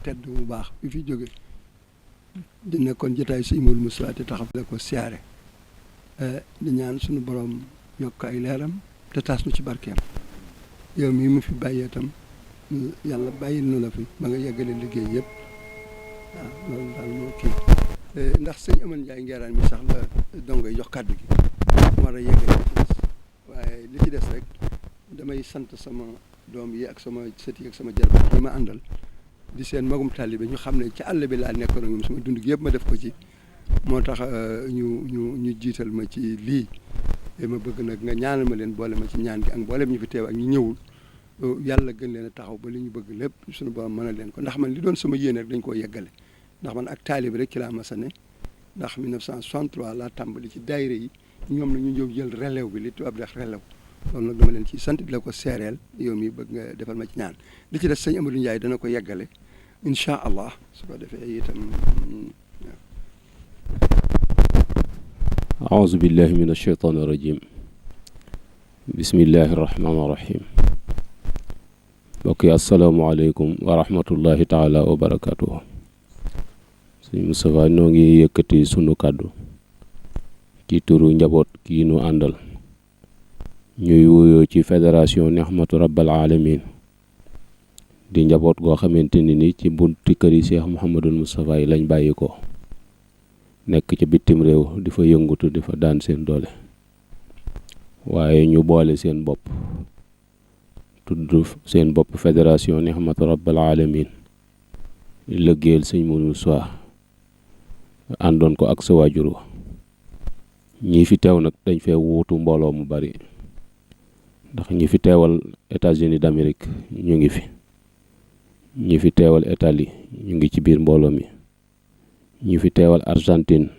tedd bu baax bi fi jóge di nekkoon jotaay si Imul Moussa te taxaw la ko siyaare di ñaan suñu borom yokk ay leeram te taas nu ci barkeem yow mii mu fi bàyyee tam yàlla bàyyil nu la fi ba nga yeggale liggéey yëpp waaw loolu daal moo kii ndax sëñ Amadou Ndiaye Nguerane mi sax la dongoy jox kàddu gi mu war a yeggale li ci des waaye li ci des rek damay sant sama doom yi ak sama sët yi ak sama jarbaat yi ma àndal di seen magum taalibe ñu xam ne ci àll bi laa nekkoon ak ñoom sama dund gi yëpp ma def ko ci moo tax ñu jiital ma ci lii ma bëgg nag nga ñaanal ma leen boole ma ci ñaan gi ak mboolem ñu fi teew ak ñu ñëwul yàlla gën leen a taxaw ba li ñu bëgg lépp suñu borom mën a leen ko ndax man li doon sama yéene rek dañ koo yeggale ndax man ak taalibe rek ci laa masa ne ndax 1963 laa tàmbali ci daayira yi ñoom la ñu ñëw jël relève bi li tubaab di wax relève loolu nag dama leen ci sant di la ko seereel yow mi bëgg nga defal ma ci ñaan li ci des sëñ Amadou Ndiaye dana ko yeggale incha allah su ko defee itam aouzu billahi min asheytaan irajim bismillahi irrahmaan irrahim mbokk yi asalaamaaleykum wa rahmatullahi taala wa barakatuhu sëñ Moustapha noo ngi yëkkati sunu kàddu ci turu njaboot kii nu àndal ñuy wuyoo ci fédération Nihmatu Rabbal Alamin di njaboot goo xamante ni ci bunti kër yi Cheikh Mouhamadul Moustapha yi lañ bàyyi ko nekk ci bitim réew di fa yëngutu di fa daan seen doole waaye ñu boole seen bopp tudd seen bopp fédération Nihmatu Rabbal Alamin lëggéeyal sëñ Mourou Moussa àndoon ko ak sa waajur wa ñi fi teew nag dañ fee wuutu mbooloo mu bari ndax ñi fi teewal États-Unis d'Amérique ñu ngi fi ñi fi teewal Italie ñu ngi ci biir mbooloo mi ñi fi teewal Argentine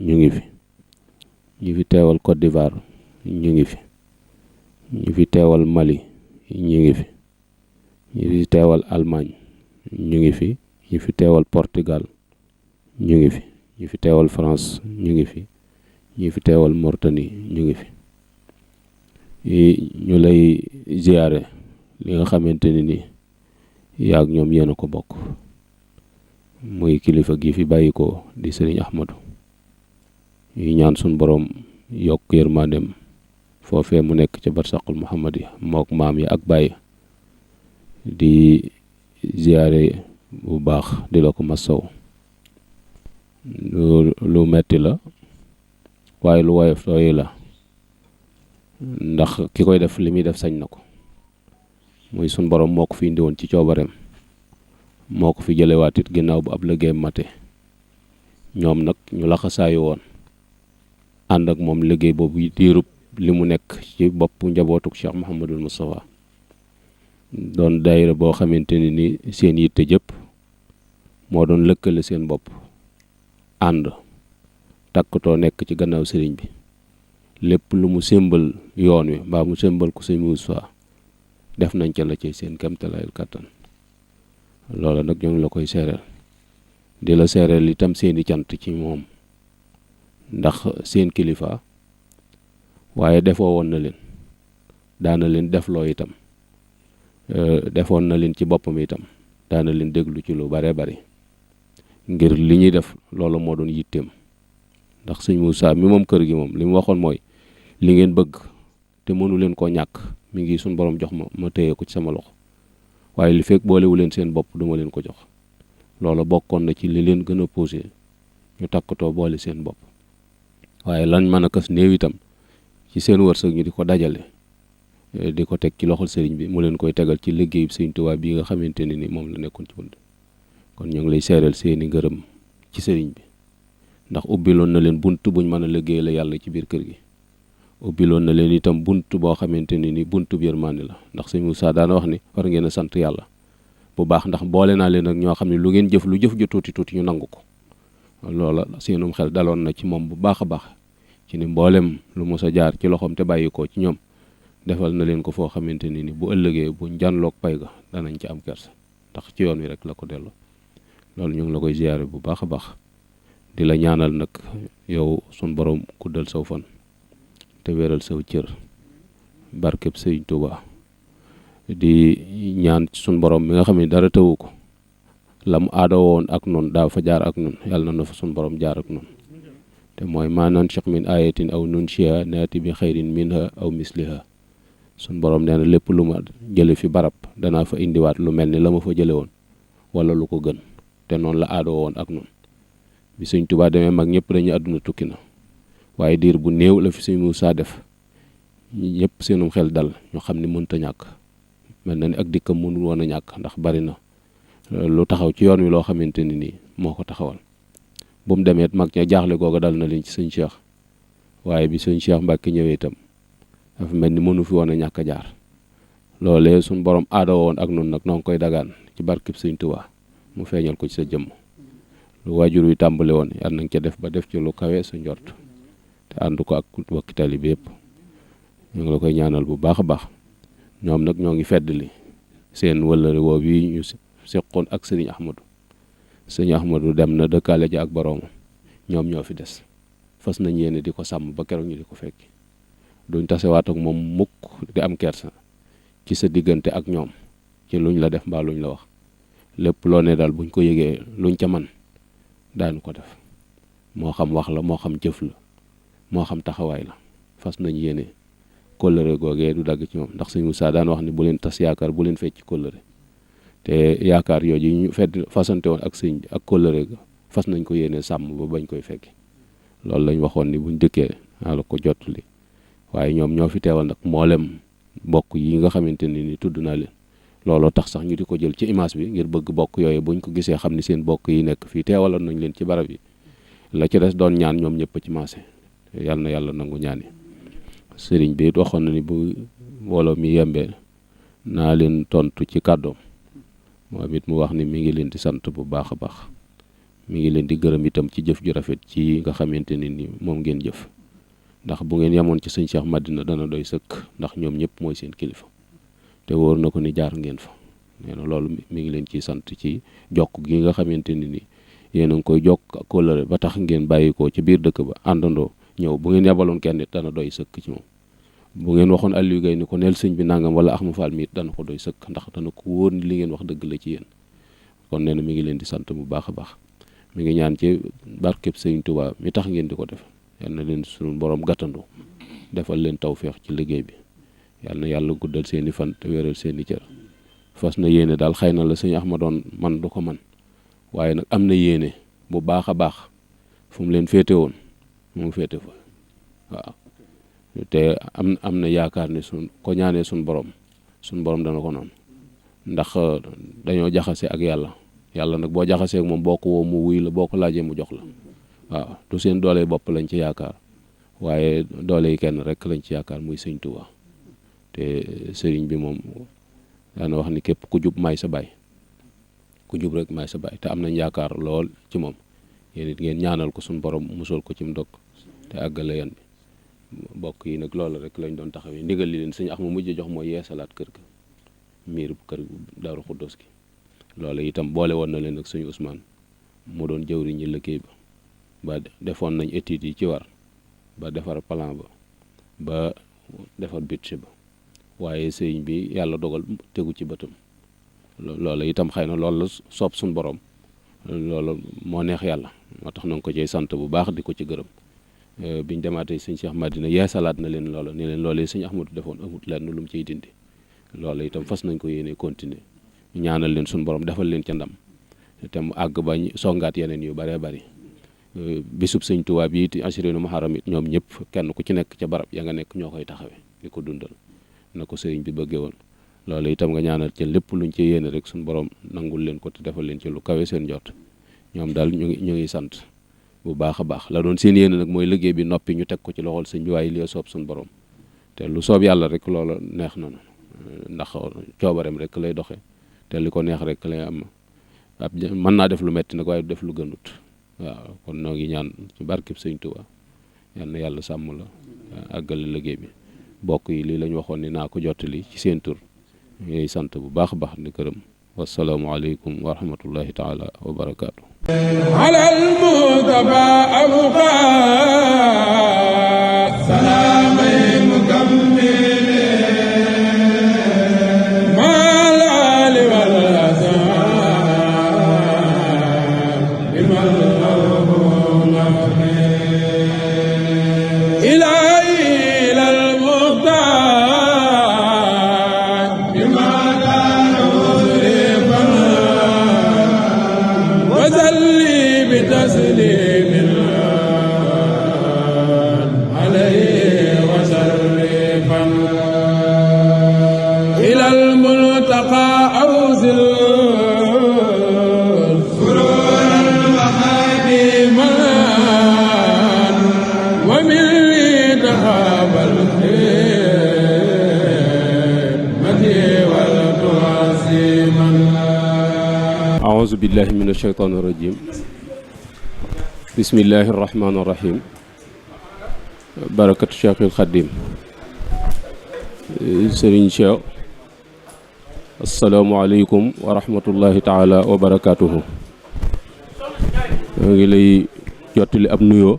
ñu ngi fi ñi fi teewal Côte d'Ivoire ñu ngi fi ñi fi teewal Mali ñu ngi fi ñi fi teewal Allemagne ñu ngi fi ñi fi teewal Portugal ñu ngi fi ñi fi teewal France ñu ngi fi ñi fi teewal Mauritanie ñu ngi fi ñu lay ziyaare li nga xamante ni yaag ñoom yéen a ko bokk muy kilifa gi fi bàyyi ko di sëriñ Ahmadou yi ñaan suñ borom yokk yërmandem foofee mu nekk ca barsaqul Muhammad yi mook maam yi ak bàyyi di ziyaare bu baax di la ko masaw lu metti la waaye lu woyof tooyi la ndax ki koy def li muy def sañ na ko muy sun borom moo ko fi indi woon ci coobareem moo ko fi jëlewaat it ginnaaw bu ab liggéeyam mate ñoom nag ñu laxasaayu woon ànd ak moom liggéey boobu diirub li mu nekk ci bopp njabootuk Cheikh Mouhamadul Moustapha doon daayira boo xamante ni seen yitte jëpp moo doon lëkkale seen bopp ànd takkatoo nekk ci gannaaw sëriñ bi lépp lu mu sémbal yoon wi mbaa mu sémbal ko sëñ Moussa def nañ ca la ci seen kemtalayel kàttan loola nag ñoo ngi la koy seereel di la seereel itam seeni cant ci moom ndax seen kilifa waaye defoo woon na leen daana leen defloo itam defoon na leen ci boppam itam daana leen déglu ci lu bare bari ngir li ñuy def loolu moo doon yitteem ndax sëñ Moussa mi moom kër gi moom li mu waxoon mooy li ngeen bëgg te mënu leen koo ñàkk mi ngi suñ borom jox ma téye ko ci sama loxo waaye li fekk boolewu leen seen bopp duma leen ko jox loolu bokkoon na ci li leen gën a posé ñu takkatoo boole seen bopp waaye lañ mën a kës néew itam ci seen wërsëg ñu di ko dajale di ko teg ci loxol sëriñ bi mu leen koy tegal ci liggéeyu sëriñ Tuubaa bii nga xamante ne ni moom la nekkoon ci bunt kon ñu ngi lay seeral seeni ngërëm ci sëriñ bi ndax ubbiloon na leen bunt buñ mën a liggéey la yàlla ci biir kër gi ubbiloon na leen itam bunt boo xamante ni buntu bi yërmande la ndax sëñ Moussa daana wax ni war ngeen a sant yàlla bu baax ndax boole naa leen ak ñoo xam ne lu ngeen jëf lu jëf ju tuuti tuuti ñu nangu ko loola seenum xel daloon na ci moom bu baax a baax ci ni mboolem lu mos a jaar ci loxoom te bàyyi ko ci ñoom defal na leen ko foo xamante ni bu ëllëgee buñ janloog pay ga danañ ci am kersa ndax ci yoon wi rek la ko delloo loolu ñu ngi la koy ziyaare bu baax a baax di la ñaanal nag yow sun borom guddal saw fan te wéral saw cër barkeb sëñ Tuuba di ñaan sun borom mi nga xam ne dara tëwu ko la mu aada woon ak nun daa fa jaar ak nun yàlla na fa suñ borom jaar ak nun te mooy maa nanshikh min ayatin aw nunshiha naati bi xayrin minha aw misliha suñ borom nee na lépp lu ma jële fi barab danaa fa indiwaat lu mel ni la ma fa jële woon wala lu ko gën te noonu la aada woon ak nun bi Sëñ Tuubaa demee mag ñëpp dañu àdduna tukki na waaye diir bu néew la fi Sëñ Muusaa def ñëpp seenum xel dal ñu xam ni mënta ñàkk mel na ni ak dikkam mënul woon a ñàkk ndax bari na lu taxaw ci yoon wi loo xamante ni nii moo ko taxawal bu mu demee mag ña jaaxle googa dal na leen ci sëñ Cheikh waaye bi sëñ Cheikh Mbàkke ñëwee itam dafa mel ni mënu fi woon a ñàkk a jaar loolee suñ borom aada woon ak nun nag noo ngi koy dagaan ci barkeb Sëñ Tuubaa mu feeñal ko ci sa jëmm lu waajur wi tàmbale woon yàlla nañ ca def ba def ci lu kawe sa njort te ànd ko ak mbokki taalibe yëpp ñu ngi la koy ñaanal bu baax a baax ñoom nag ñoo ngi feddali seen wëllëre woo wi ñu seqoon ak sëriñ Ahmadou dem na dëkkaale ji ak boroomam ñoom ñoo fi des fas nañ yéene di ko sàmm ba keroog ñu di ko fekki duñ tasewaat ak moom mukk di am kersa ci sa diggante ak ñoom ci luñ la def mbaa luñ la wax lépp loo ne daal buñ ko yëgee luñ ca man daanu ko def moo xam wax la moo xam jëf la moo xam taxawaay la fas nañ yéene kóllëre googee du dagg ci moom ndax Sëñ Muusaa daan wax ni bu leen tas yaakaar bu leen fecc kóllëre te yaakaar yooyu ñu fasante woon ak sëñ ak kóllëre ga fas nañ ko yéene sàmm ba bañ koy fekki loolu lañ waxoon ni buñ dëkkee naa la ko jottali waaye ñoom ñoo fi teewal nag mboolem bokk yi nga xamante ni tudd naa leen looloo tax sax ñu di ko jël ci image bi ngir bëgg bokk yooyu buñ ko gisee xam ni seen bokk yi nekk fii teewaloon nañ leen ci barab yi la ci des doon ñaan ñoom ñëpp ci maase yàlla na yàlla nangu ñaan yi sëriñ bi it waxoon na ni bu mbooloo mi yembee naa leen tontu ci kàddoom moom it mu wax ni mi ngi leen di sant bu baax a baax mi ngi leen di gërëm itam ci jëf ju rafet ci nga xamante ni moom ngeen jëf ndax bu ngeen yemoon ci sëñ Cheikh Madina dana doy sëkk ndax ñoom ñëpp mooy seen kilifa te wóor na ko ni jaar ngeen fa nee na loolu mi ngi leen ciy sant ci jokk gi nga xamante ni yéen a ngi koy jokk ak kóllëre ba tax ngeen bàyyi ko ci biir dëkk ba àndandoo ñëw bu ngeen yebaloon kenn it dana doy sëkk ci moom bu ngeen waxoon Aliou Gueye ni ko neel sëñ bi nangam wala Axma Fall mi it dana ko doy sëkk ndax dana ko wóor ni li ngeen wax dëgg la ci yéen kon nee na mi ngi leen di sant bu baax a baax mi ngi ñaan ci barkeb Sëñ Tuubaa mi tax ngeen di ko def yal na leen suñu borom gàttandu defal leen tawféex ci liggéey bi yal na yàlla guddal seeni fan te wéral seeni cër fas na yéene daal xëy na la sëñ Axma doon man du ko man waaye nag am na yéene bu baax a baax fu mu leen féete woon mu féete fa waaw te am na yaakaar ne suñ ko ñaanee suñ borom dana ko noonu ndax dañoo jaxase ak yàlla nag boo jaxasee ak moom boo ko woo mu wuy la boo ko laajee mu jox la waaw du seen doole bopp lañ ci yaakaar waaye doole yi kenn rek lañ ci yaakaar muy Sëñ Tuubaa te sëriñ bi moom daana wax ni képp ku jub may sa baay ku jub rek may sa baay te am nañ yaakaar lool ci moom yéen it ngeen ñaanal ko suñ borom musal ko ci mu dog te àggale yan bi bokk yi nag loolu rek lañ doon taxawee ndigal li leen sëñ Axma mujj jox mooy yeesalaat kër ga miir bu kër Daaru Xuddoos gi loolu itam boole woon na leen ak sëñ Ousmane mu doon jëwriñ ñi liggéey ba defoon nañ études yi ci war ba defar plan ba defar budget ba waaye sëñ bi yàlla dogal tegu ci bëtam loolu itam xëy na loolu la soob suñ borom loolu moo neex yàlla moo tax na nga ko cay sant bu baax di ko ci gërëm biñ demaatee sëñ Cheikh Madina yeesalaat na leen loola ni leen loolee sëñ Ahmadou defoon amut lenn lu mu ciy dindi loolu itam fas nañ ko yéene continuer ñaanal leen suñu borom defal leen ca ndam te mu àgg ba songaat yeneen yu bëree bëri bisub sëñ Tuubaa bi it assuré Muharram it ñoom ñëpp kenn ku ci nekk ca barab ya nga nekk ñoo koy taxawee di ko dundal na ko sëriñ bi bëggee woon loolu itam nga ñaanal ca lépp luñ ci yéene rek suñu borom nangul leen ko te defal leen ci lu kawe seen jot ñoom daal ñu ngi sant bu baax a baax la doon seen yéene nag mooy liggéey bi noppi ñu teg ko ci loxol sëñ bi waaye li soob suñu borom te lu soob yàlla rek loola neex na ndax coobareem rek lay doxe te li ko neex rek lay am mën naa def lu metti nag waaye du def lu gënut waaw kon noo ngi ñaan ci barkeb sëñ Tuubaa yal na yàlla sàmm la àggale liggéey bi bokk yi lii lañ waxoon ni naa ko jottali ci seen tur ñuy sant bu baax a baax di gërëm wassalaamu aleykum wa rahmatullahi taala wa barakaatu ala al-Mustafa abqa salaamay mukammil ma la li wal تسليم عليه وسلما إلى الملتقى أوزل سرورا وخادما ومن لي تخاب أعوذ بالله من الشيطان الرجيم بسم الله الرحمن الرحيم بركة الشيخ الخديم Serigne Cheikh asalaamaaleykum wa rahmatullahi taala wa barakaatuhu. ñoo ngi lay jottali ab nuyoo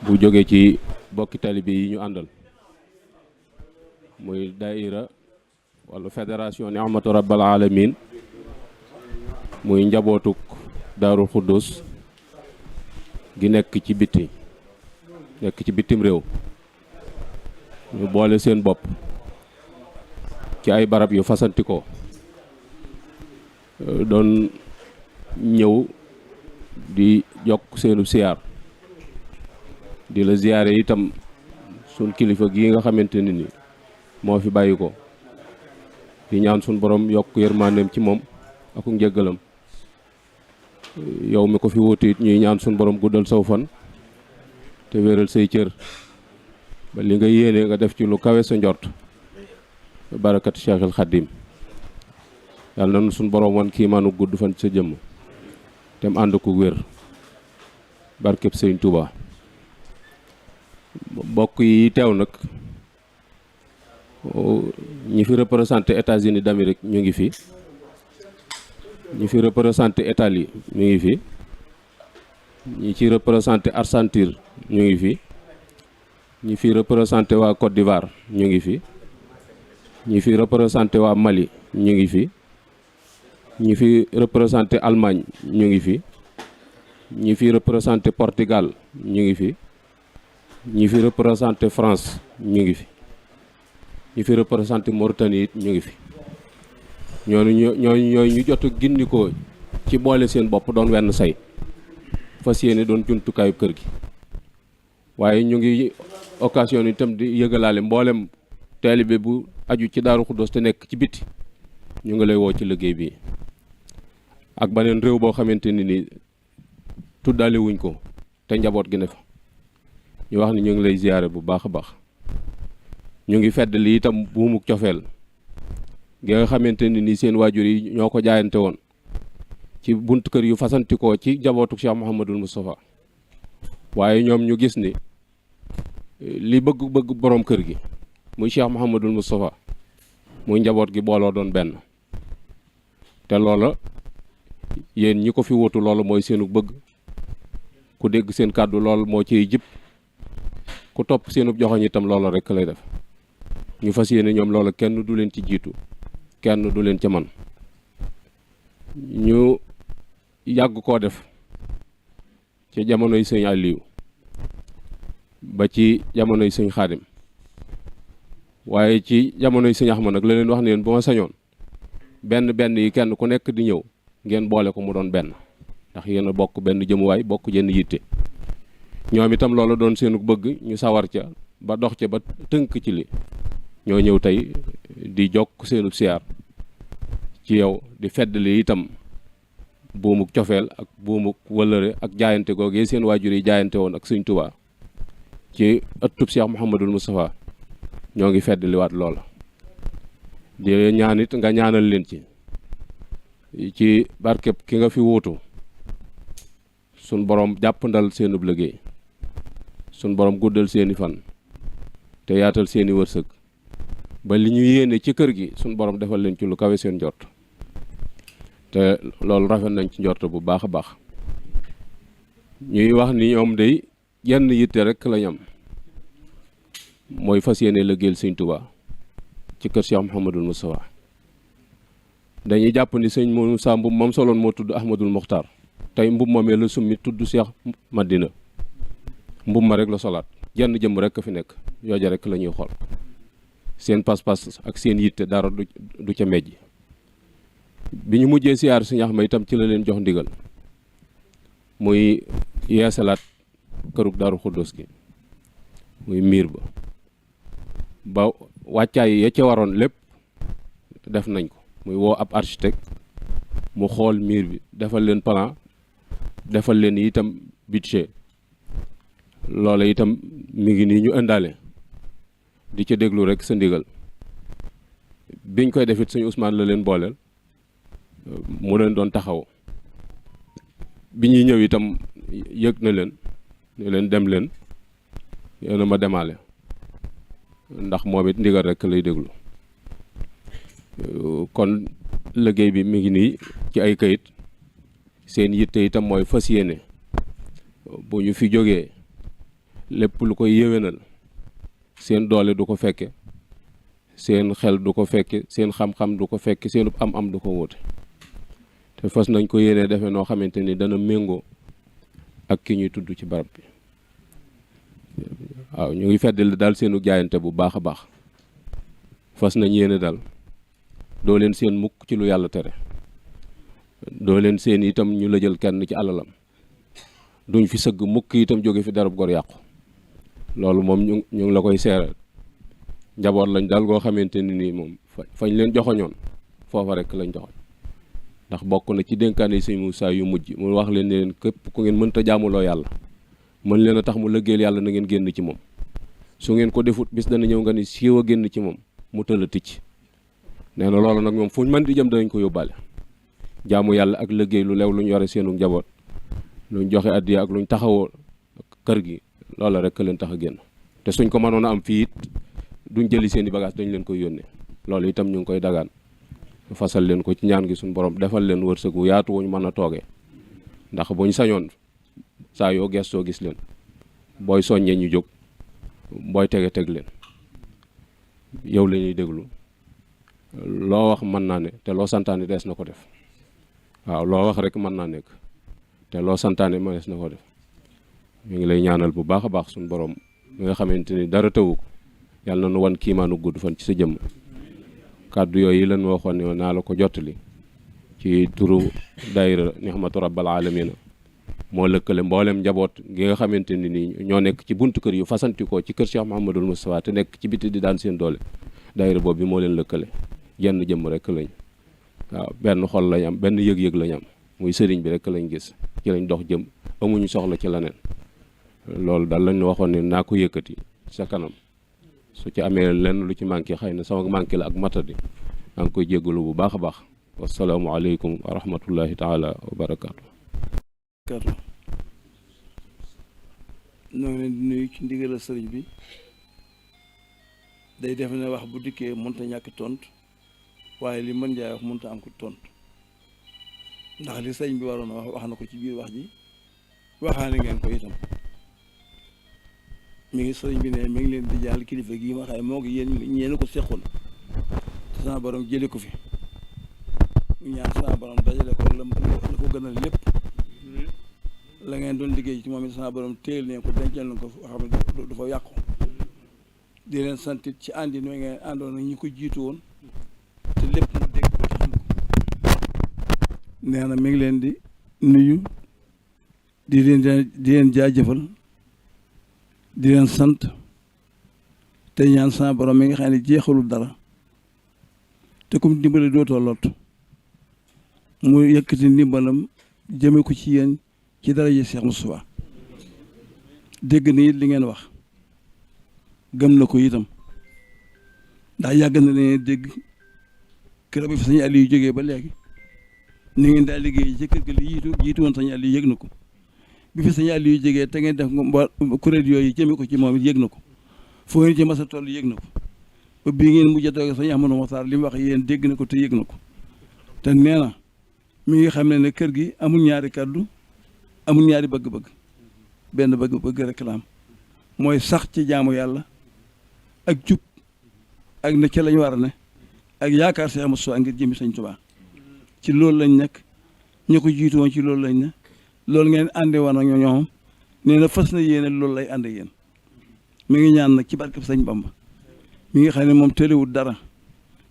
bu jóge ci bokki talibe yi ñu àndal muy daayira wala fédération Ni'matu Rabbal Alamin muy njabootuk Daarul Xuddus gi nekk ci bitim réew ñu boole seen bopp ci ay barab yu fasantikoo doon ñëw di jokk seenu siyaar di la ziyaare itam sun kilifa gi nga xamante ni moo fi bàyyi ko di ñaan sun borom yokk yërmandeem ci moom ak njëggalam yow mi ko fi wóote it ñuy ñaan sun borom guddal saw fan te wéral say cër ba li nga yéene nga def ci lu kawe sa njort barakat Cheikh al Khadim yàlla na nu sun borom wan kii maanu gudd fan sa jëmm te mu ànd ko wér barkeb Sëriñ Tuuba bokk yi teew nag ñi fi représenté États-Unis d'Amérique ñu ngi fi ñi fi représenté Italie ñu ngi fi ñi ci représenté Argentine ñu ngi fi ñi fi représenté waa Côte d'Ivoire ñu ngi fi ñi fi représenté waa Mali ñu ngi fi ñi fi représenté Allemagne ñu ngi fi ñi fi représenté Portugal ñu ngi fi ñi fi représenté France ñu ngi fi ñi fi représenté Mauritanie it ñu ngi fi ñooñu ñu jot a gindikoo ci boole seen bopp doon wenn say fas yéene doon jumtukaayu kër gi waaye ñu ngi occasion itam di yëgalaale mboolem taalibe bu aju ci Daaru Xuddus te nekk ci biti ñu ngi lay woo ci liggéey bi ak beneen réew boo xamante ni tuddaale wuñ ko te njaboot gi ne fa ñu wax ni ñu ngi lay ziyaare bu baax a baax ñu ngi fedd li itam buumuk cofeel gi nga xamante ni seen waajur yi ñoo ko jaayante woon ci buntu kër yu fasantikoo ci njabootuk Cheikh Mouhamadul Moustapha waaye ñoom ñu gis ni li bëgg borom kër gi muy Cheikh Mouhamadul Moustapha muy njaboot gi booloo doon benn te loola yéen ñi ko fi wutu loolu mooy seenu bëgg ku dégg seen kàddu lool moo ciy jib ku topp seenu joxoñ itam loola rekk lay def ñu fas yéene ñoom loola kenn du leen ci jiitu kenn du leen ca man ñu yàgg koo def ci jamonoy sëñ Aliou ba ci jamonoy sëñ Xaadim waaye ci jamonoy sëñ Axma nag la leen wax ne leen bu ma sañoon benn yi kenn ku nekk di ñëw ngeen boole ko mu doon benn ndax yéen a bokk benn jëmuwaay bokk jenn yitte ñoom itam loolu doon seenu bëgg ñu sawar ca ba dox ca ba tënk ci li ñoo ñëw tey di jokk seenu siyaar ci yow di feddali itam buumuk cofeel ak buumuk wëllëre ak jaayante googee seen waajur yi jaayante woon ak Sëñ Tuubaa ci ëttub Cheikh Mouhamadul Moustapha ñoo ngi feddaliwaat loola di ñaan it nga ñaanal leen ci barkeb ki nga fi wuutu sun borom jàppandal seenub liggéey sun borom guddal seeni fan te yaatal seeni wërsëg ba li ñu yéene ci kër gi sun borom defal leen ci lu kawe seen njort te loolu rafet nañ ci njort bu baax a baax ñuy wax ni ñoom day yenn yitte rek lañ am mooy fas yéene liggéeyal Sëñ Tuubaa ci kër Cheikh Mouhamadul Moustapha dañuy jàpp ni sëñ Moussa mbub moom soloon moo tudd Ahmadul Muxtaar tey mbub moomee la summi tudd Cheikh Madina mbub ma rek la solaat jenn jëm rek fi nekk yooja rek la ñuy xool seen pas-pas ak seen yitte dara du ca mejj bi ñu mujjee siyaar Sëñ Axma itam ci la leen jox ndigal muy yeesalaat kërug Daaru Xuddus gi muy miir ba wàccaay ya ca waroon lépp def nañ ko, muy woo ab architecte mu xool miir bi defal leen plan, defal leen itam budget. loola itam mi ngi nii ñu indaale di ca déglu rek sa ndigal. biñ koy defit suñu Ousmane la leen booleel mu leen doon taxaw. bi ñuy ñëw itam yëg na leen ne leen dem leen yéen a ma demaale, ndax moom it ndigal rek lay déglu. kon liggéey bi mi ngi nii ci ay kayit. seen yitte itam mooy fas yéene bu ñu fi jógee lépp lu koy yéwénal seen doole du ko fekke, seen xel du ko fekke, seen xam-xam du ko fekke, seen am-am du ko wóote. te fas nañ ko yéene defe noo xamante ni dana méngoo ak ki ñuy tudd ci barab bi. waaw ñu ngi feddali daal seenu jaayante bu baax a baax. fas nañ yéene daal doo leen seen mukk ci lu yàlla tere, doo leen seen itam ñu la jël kenn ci alalam, duñ fi sëgg mukk itam jóge fi darab gor yàqu. loolu moom ñu ngi la koy seeral. njaboot lañ daal goo xamante ni nii moom fañ leen joxoñoon foofa rek lañ joxoñ. ndax bokk na ci dénkaane yi sëñ Moussa yu mujj mu wax leen ne leen képp ku ngeen mënta jaamuloo yàlla mën leen a tax mu lëggeel yàlla na ngeen génn ci moom. su ngeen ko defut bis dana ñëw nga ni siiw a génn ci moom mu tëla ticc. nee na loolu nag moom fuñ mën di jëm danañ ko yóbbaale. jaamu yàlla ak lëggéey lu lew luñ yore seenu njaboot, luñ joxe addiya ak luñ taxawoo kër gi, loola rek leen tax a génn. te suñ ko mënoon a am fii it duñ jëli seen i bagage dañ leen koy yónnee. loolu itam ñu ngi koy dagaan fasal leen ko ci ñaan gi suñu borom defal leen wërsëgu yaatu wuñ mën a toogee. ndax buñ sañoon saa yoo gestoo gis leen, booy soññee ñu jóg, booy tege teg leen. yow la ñuy déglu, loo wax mën naa ne te loo santaane dees na ko def. waaw loo wax rek mën naa nekk te loo santaane mënees na ko def. ñu ngi lay ñaanal bu baax a baax suñu borom mi nga xamante ni dara tëwu ko yàlla na nu wan kiimaanu gudd fan ci sa jëmm. kàddu yooyu lan ma waxoon ne naa la ko jottali ci turu daayira Nihmatu Rabbal Alamina moo lëkkale mboolem njaboot gi nga xamante ni nii ñoo nekk ci buntu kër yu fasantikoo ci kër Cheikh Mouhamadul Moustapha te nekk ci biti di daan seen doole. daayira boobu bi moo leen lëkkale jenn jëmm rek lañ. waaw benn xol lañ am, benn yëg-yëg lañ am, muy sëriñ bi rek lañ gis, ci lañ dox jëm, amuñu soxla ci leneen. loolu daal lañ waxoon ne naa ko yëkkati sa kanam. su ci amee lenn lu ci manqué xëy na sama manqué la ak matadi maa ngi koy jéggalu bu baax a baax. wasalaamualeykum wa rahmatullahi taala wa barakaatu. ñoo ngi leen di nuyu ci ndigal sëriñ bi. day def ne wax bu dikkee mënta ñàkk tontu waaye li mën jaay wax mënta am ko tontu ndax li sëriñ bi waroon a wax na ko ci biir wax ji waxaane ngeen ko itam. mi ngi sëriñ bi ne mi ngi leen di jàll kilifa gii ma xam moo ko yéen ñeenu ko seqoon te sama borom jële ko fi ñu ñaan sama borom dajale ko la ko gënal lépp la ngeen doon liggéey ci moom it sama borom téel ne ko dencal na ko xam ne du fa yàqu. di leen santit ci àndi no ngeen àndoon na ñi ko jiitu woon te lépp mu dégg ko te xam ko. nee na mi ngi leen di nuyu di leen jaajëfal di leen sant te ñaan sama borom mi nga xam ne jeexalul dara te kum dimbale dootoo lot mu yëkkati ndimbalam jëme ko ci yéen ci daraja Cheikh Moustapha. dégg na it li ngeen wax gëm na ko itam ndax yàgg na leen dégg keroog bi fi Sëñ Aliou jógee ba léegi ni ngeen daal liggéey ci kër ga li jiitu woon Sëñ Aliou yëg na ko. bi fi Sëñ Aliou jógee te ngeen def kuréel yooyu jëme ko ci moom it yëg na ko foo ngeen ci masa toll yëg na ko ba bii ngeen mujj a toog Sëñ Ahmadou Mokhtar li mu wax yéen dégg na ko te yëg na ko. te nee na mi ngi xam ne kër gi amul ñaari kàddu amul ñaari bëgg-bëgg benn bëgg-bëgg rek la am mooy sax ci jaamu yàlla ak jub ak ne ca lañ war a ne ak yaakaar Cheikh Moustapha ngir jëmi Sëñ Tuubaa ci loolu lañ nekk ñu ko jiitu woon ci loolu lañ ne loolu ngeen ànde woon ak ñoom nee na fas na yéene loolu lay ànd yéen mi ngi ñaan nag ci barkeb Sëñ Bamba mi ngi xam ne moom tëlewul dara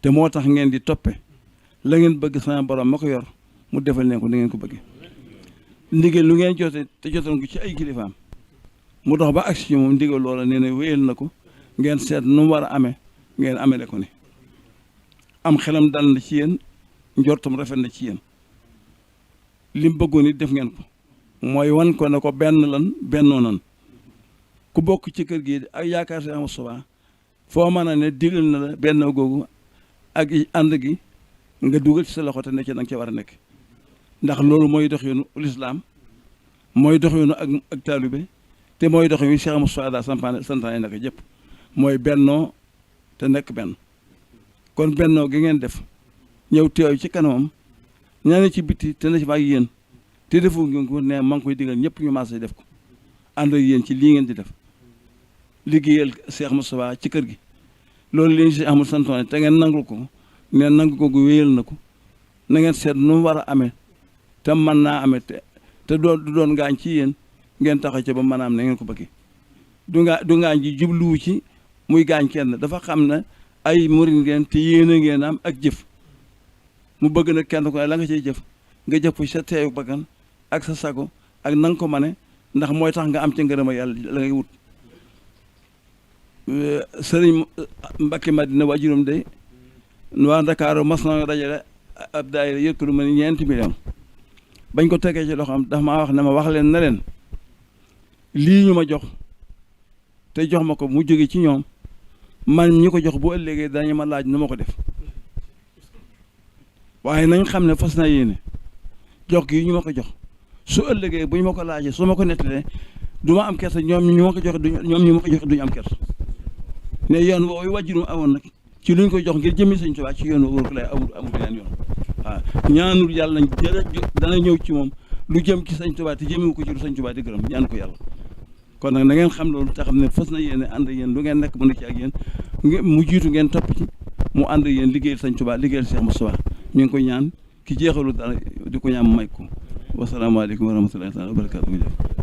te moo tax ngeen di toppe la ngeen bëgg sama borom ma ko yor mu defal leen ko ni ngeen ko bëggee ndigal lu ngeen jote te jotoon ko ci ay kilifaam mu dox ba agsi ci moom ndigal loola nee na wéyal na ko ngeen seet nu mu war a amee ngeen amele ko ni am xelam dal na ci yéen njortam rafet na ci yéen lim bëggoon it def ngeen ko mooy wan ko ne ko benn lan bennoo nan ku bokk ci kër gi ak yaakaar si ama suba foo mën a ne digal na la benn googu ak ànd gi nga dugal ci sa loxo te ne ci da nga ca war a nekk ndax loolu mooy dox yoonu lislaam mooy dox yoonu ak taalibe te mooy dox yoonu Cheikh Moustapha daa santaane naka jëpp mooy bennoo te nekk benn kon bennoo gi ngeen def ñëw teew ci kanamam ñaane ci bitti te na ci maag yéen te defu ngeen ko ne maa ngi koy digal ñëpp ñu maase def ko ànd ak yéen ci lii ngeen di def liggéeyal Cheikh Moustapha ci kër gi loolu li ñu si amul santoone te ngeen nangul ko ne nangu ko gu wéyal na ko na ngeen seet nu mu war a amee te mën naa amee te du doon ngaañ ci yéen ngeen taxaw ca ba mën a am na ngeen ko bëggee du ngaañ ji jubluwu ci muy gaañ kenn dafa xam ne ay murid ngeen te yéen a ngeen am ak jëf mu bëgg na kenn ko la nga cay jëf nga jëf ko sa teeyu bakkan ak sa sago ak na nga ko mane ndax mooy tax nga am ca ngërëma yàlla la ngay wut sëriñ Mbacke Madina waajuram de waa Ndakaaru mas na dajale ab daayira yëkk lu ma ni ñeenti million bañ ko tegee ci loxoom dafa maa wax ne ma wax leen na leen lii ñu ma jox te jox ma ko mu jóge ci ñoom man ñi ko jox bu ëllëgee dañu ma laaj nu ma ko def waaye nañ xam ne fas na yéene jox gi ñu ma ko jox su ëllëgee bu ñu ma ko laajee su ma ko nettalee du ma am kersa ñoom ñu ma ko jox duñu am kersa ne yoon woowu wàjjurum amoon nag ci luñ ko jox ngir jëmmi Sëñ Tuubaa ci yoon wóor ko lay amul beneen yoon waaw ñaanul yàlla dana ñëw ci moom lu jëm ci Sëñ Tuubaa te jëmewu ko ci lu Sëñ Tuubaa di gërëm ñaan ko yàlla kon nag na ngeen xam loolu te xam ne fas na yéene ànd yéen lu ngeen nekk mu nekk ci ak yéen mu jiitu ngeen topp ci mu ànd yéen liggéeyal Sëñ Tuubaa liggéeyal Cheikh Moustapha mi ngi ko ñaan ki jeexalu dara di ko ñaan may ko wasalaamaaleykum wa rahmatullahi taala wa barakatuh